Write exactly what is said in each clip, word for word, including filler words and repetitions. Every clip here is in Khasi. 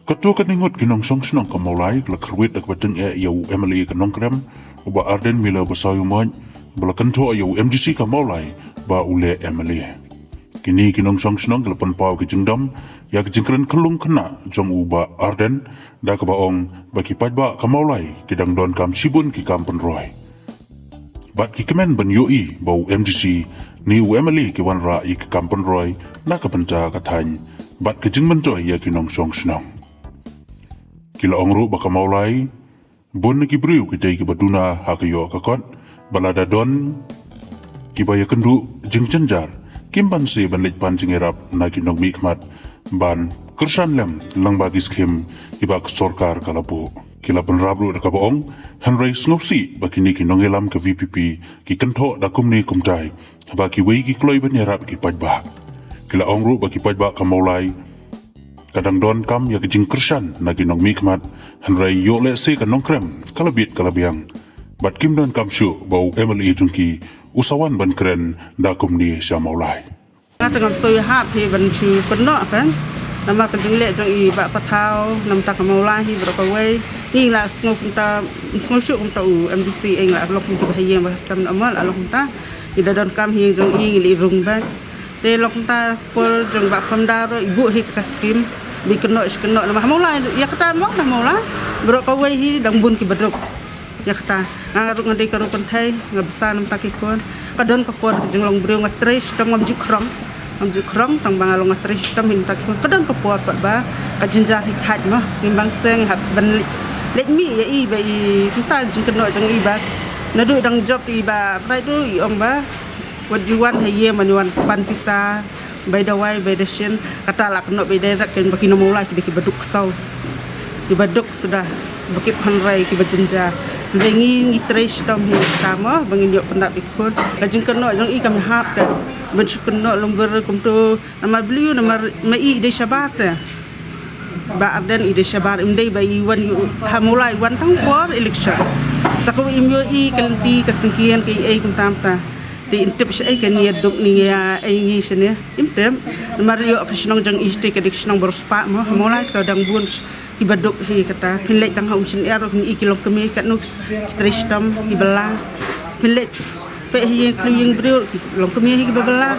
Katto katne ngut ki nongshong shnong ka Mawlai ki la kyrwit da kaba tyngeh ïa u M L A ka Nongkrem, u Bah Ardent Miller Basaiawmoit, ba la kynthoh ïa u M D C ka Mawlai ba u leh M L A. Kine ki nongshong shnong ki la pynpaw ki jingdom ïa ki jingkren khyllung khynnah jong u Bah Ardent, da kaba ong ba ki paidbah ka Mawlai ki dang donkam shibun ki kam pynroi. Bad ki kmen ban ïohi ba u M D C ne u M L A ki wanrah ïa ki kam pynroi na ka bynta ka thaiñ bad ka jingmyntoi ïa ki nongshong shnong. Ki la ong ruh ba ka Mawlai, bun na ki briew ki dei kiba duna ha ka ïoh ka kot, bad lada don kiba ïakynduh jingjynjar, kim banse ban leit pan jingïarap na ki nongmihkhmat ban kyrshan lem lyngba ki skhim kiba ka sorkar ka la buh. Ki la bynrap ruh da kaba ong, hynrei sngewsih ba kine ki nongïalam ka V P P ki kynthoh da kumne kumtai, haba kiwei ki kloi ban ïarap ki paidbah. Ki la ong ruh ba ki paidbah ka Mawlai ka dang donkam ïa ka jingkyrshan na ki nongmihkhmat, hynrei ïoh lehse ka Nongkrem ka la bit ka la biang. Bad kim donkam shuh ba u M L A jong ki u sa wan ban kren da kumne sha Mawlai. Nga te ngam soi hap hi ban shu kynnoh kan. Namar ka jingleh jong i Bah Pathaw, namar ka Mawlai hi baroh kawei. Ngi la sngew kumta, sngew shuh kumta u M D C, ïa la long kumta ba ha ïing ba ha sem na amal la long kumta. I da donkam hi jong i ngi la rung bad. Te long kumta por jong Bah Pamdar i buh hi ka skim. Ba kynnoh shi kynnoh namar ha Mawlai ïa kata mo ha Mawlai. Baroh kawei hi dang bun kiba duk. Ïa kata, nga ruh nga dei ka ruh kynthei, nga bsa namar ki khun. Ka don ka por ka jinglong briew nga trei shitom ngam ju khrong. Ngam ju khrong, tang ba nga long nga trei shitom hi namar ki khun. Ka don ka por pat ba ka jynjar hi khat mo. Ngim bang seng hap ban leit, leit mih ïa i ba i kumta jingkynnoh jong i ba. Naduh dang jop i Bah Bright ruh i ong ba. Wat ju wan ha ïing ban wan pan pisa. Bai dawai, bai dashin, kata la kynnoh bai direct kan ba ki nong Mawlai ki dei kiba duk ksaw. Kiba duk suda, ba ki khonrai kiba jynjar. Hynrei ngi ngi trei shitom hi kata mo, ba ngin ïoh pyndap ïa ki khun. Ka jingkynnoh jong i kam hap ka. Ban shu kynnoh lum ber kumto, namar bliu, namar ma i dei shabar te. Bah Ardent i dei shabar, im dei ba i wan ïa ha Mawlai i wan tang por election. Sa ko im ïoh i ka lynti ka syngkien ka i ei kumta kumta. Te in tip sha ei ka nia duk nia ei ngi shane. Im tip. Namar ïoh ka shnong jong i te ka dei ka shnong ba riewspah mo. Ha Mawlai ka dang bun kiba duk hi kata. Phin leit tang ha Umshynniar ruh phin i ki longkmie katno ki trei shitom kiba la. Phin leit peit hi ïing khlem ïing briew ki longkmie hi kiba la.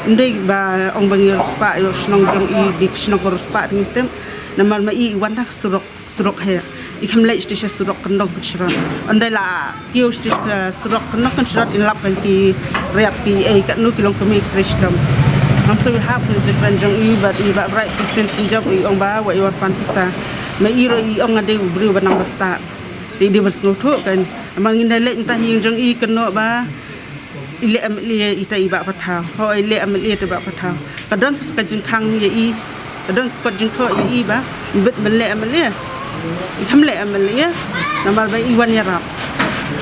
Ym dei ba ong ba ngi riewspah ïoh shnong jong i dei ka shnong ba riewspah te ngi tip. Namar ma i i wan tang surok. Surok hi. I kham leit sha surok kyndong kynshrot. Ym dei la kiew sha surok kyndong kynshrot in lap kan ki riat ki ei katno ki longkmie ki trei shitom. Ngam soi hap ki jingkren jong i bad i Bah Bright Christian Synjop i ong ba wat i wan pan pisa. Ma i ruh i ong nga dei u briew ba nang ba stad. Te i dei ban sngewthuh kan. Namar ngin da leit mynta ha ïing jong i kynnoh ba i leh M L A ita i Bah Pathaw. Ho i leh M L A te Bah Pathaw. Ka don sa ka jingkhang ïa i. Ka don ka kot jingthoh ïa i ba. Bit ban leh M L A. I kham leh M L A. Namar ba i wan ïarap.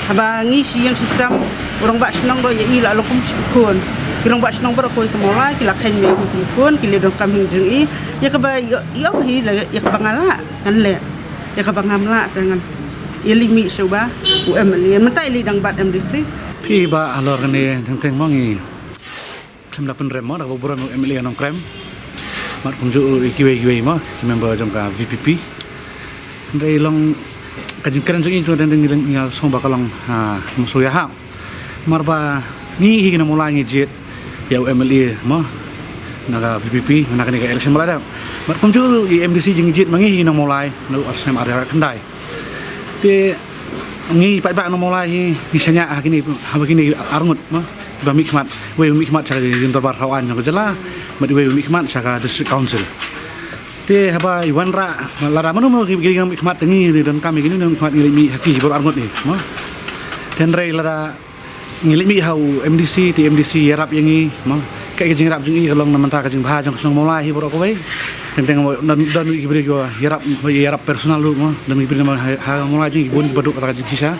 Haba ngi shi ïing shi sem. U rangbah shnong ruh ïa i la long kum shi khun. Ki rangbah shnong baroh kawei ka Mawlai ki la kheiñ mei kum khun ki leh donkam hi jong i. Ïa kaba i ong hi la ïa kaba nga lah ngan leh. Ïa kaba ngam lah te ngan ïa leit mih sha u ba u M L A mynta i leit dang bat M D C. Phi ba halor kane teng teng mo ngi khlem da pynrem mo da kaba burom u M L A Nongkrem. Mat kumjuh i kiwei kiwei mo ki member jong ka V P P. Hynrei long ka jingkren jong i jong teng teng ngi la sngewbha ka long ha masuya ha. Namar ba ngi hi ki nong Mawlai ngi jied ïa u M L A mo na ka V P P na kane ka election ba la dep. Bad kumjuh i M D C jingjied ma ngi hi ki nong Mawlai na u ar snem ar hajar khyndai. Te ngi paidbah nong Mawlai hi ngi shaniah ha kine ha kine arngut mo ba mihkhmat wei mihkhmat sha ka jingdorbar thaw aiñ jong ka jylla bad wei mihkhmat sha ka district council. Te haba i wanrah lada mano mano ki ki nongmihkhmat te ngi ngi donkam ïa ki nongmihkhmat ngi leit mih ha ki baroh arngut hi mo. Te hynrei lada ngi leit mih ha u M D C te M D C ïarap ïa ngi mo. Ka jingrap jong i ka long na mynta ka jingbha jong ka shnong Mawlai hi baroh kawei. Teng teng don don ki briew kiba ïarap ïarap personal ruh mo. Don ki briew ha Mawlai jong i bun kiba duk kata ka jingshisha.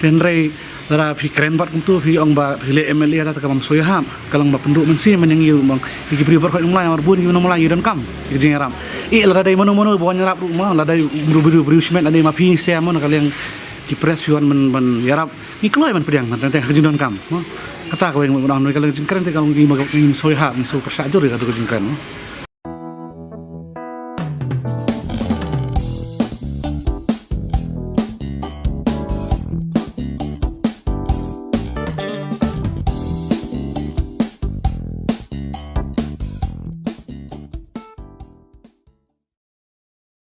Te hynrei lada phi kren bad kumto phi ong ba phi leh M L A ta ka bam soi hap ka long ba pynduh mynsiem man ïa ngi ruh bang ki briew baroh kawei Mawlai namar bun ki nong Mawlai ngi donkam ki jingïarap. I lada dei mano mano ba wan ïarap ruh mo lada dei briew briew briew shimet lada dei ma phi seh mo na ka liang ki press phi wan ban ban ïarap. Ngi kloi ban pdiang tang tang ha ka jingdonkam mo. Kata kawei ngi mut nang noi ka long jingkren te ka long ngi ma ngi soi hap ngi soi pyrshah jur ïa ka jingkren mo.